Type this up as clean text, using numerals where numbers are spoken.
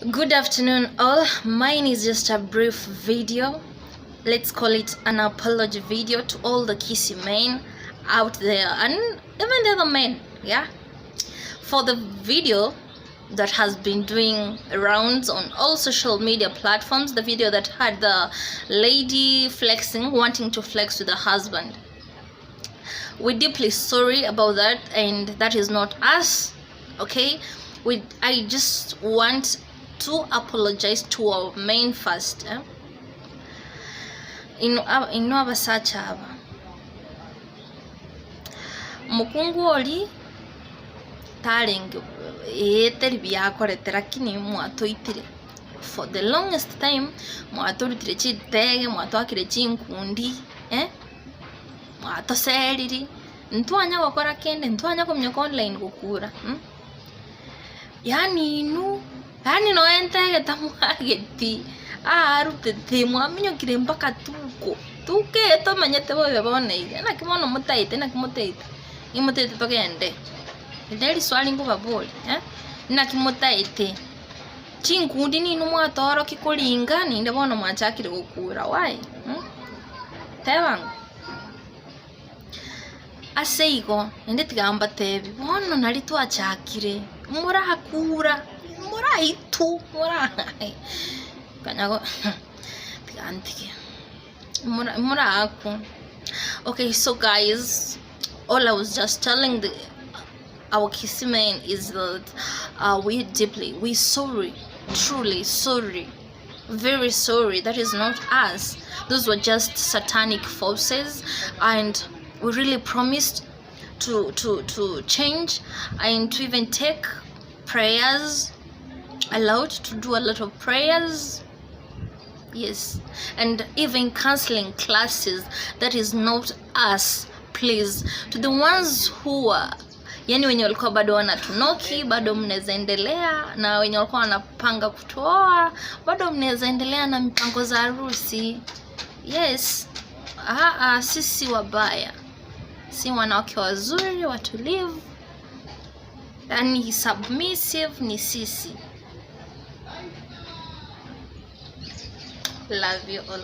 Good afternoon, all. Mine is just a brief video. Let's call it an apology video to all the Kisii men out there and even the other men, yeah? For the video that has been doing rounds on all social media platforms, the video that had the lady flexing, wanting to flex with her husband. We're deeply sorry about that, and that is not us, okay? We I just want to apologize to our men first, eh? Inwe abasacha aba, mokungu oria tarenge ee teri buya akorete lakini mwatoitire for the longest time, mwatorutire chitege, mwatoakire chinkundi eh, mwatoseriri, ntwanya gokora kende, ntwanya kominyoka online gokura. Yaani inwe, yaani nonya entege tamwageti, aarutete mwaminyokire mpaka tuko, tuko eye tomanyete bobe bono iga, naki bono motaete naki motaete, nimotagete togende? Eri neriswali nkobaboria eh, naki motaete? Chinkundi ninwe mwatoorokia koringa naende bono mwachakire gokura why? Tebango. Ase igo, naende tiga mbateebie, bono nario twachakire, morakura, moraitwe, mora konya go tiga ntige, mora morakwa. Okay, so guys, all I was just telling the our Kisii men is that we deeply, we sorry, truly sorry, very sorry. That is not us. Those were just satanic forces, and we really promised to to to change and to even take prayers allowed to do a lot of prayers yes and even counseling classes that is not us please to the ones who are yani wenye walikuwa bado wanatunoki bado mnaweza endelea na wenye walikuwa wanapanga kutuoa bado mnaweza endelea na mipango za harusi yes Aa, sisi wabaya si wanawake wazuri watulivu yani submissive ni sisi love you all.